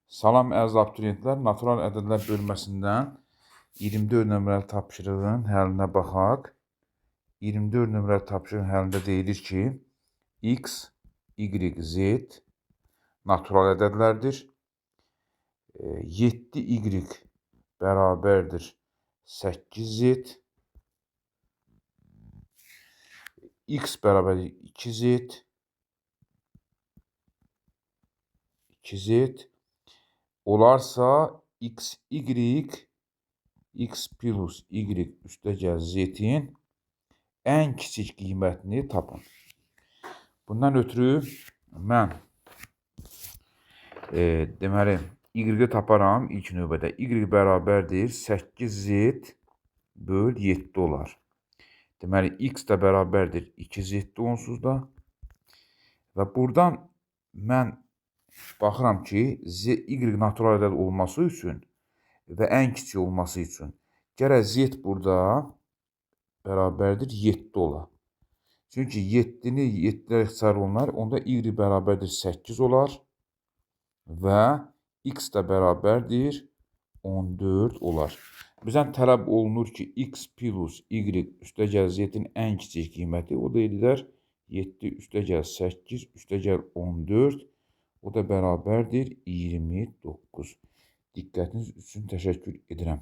Salam əziz abituriyentlər, natural ədədlər bölməsindən 24 nömrəli tapşırığın həllinə baxaq. 24 nömrəli tapşırığın həllində deyilir ki, x, y, z natural ədədlərdir. 7y bərabərdir 8z. X bərabərdir 2z. 2z olarsa x, y, x plus y üstəgəl z-in ən kiçik qiymətini tapın. Bundan ötürü mən deməli y-i taparam ilk növbədə. Y bərabərdir 8z böl 7 olar. Deməli x də bərabərdir 2z-dir onsuz da. Və buradan mən baxıram ki, z, y natural ədəd olması üçün və ən kiçik olması üçün gərək z burada bərabərdir 7 ola. Çünki 7-ni 7-lər ixtisar olunar, onda y bərabərdir 8 olar və x də bərabərdir 14 olar. Bizdən tələb olunur ki, x plus y üstəgəl z-in ən kiçik qiyməti, o da ellər 7 üstəgəl 8 üstəgəl 14, o da bərabərdir 29. Diqqətiniz üçün təşəkkür edirəm.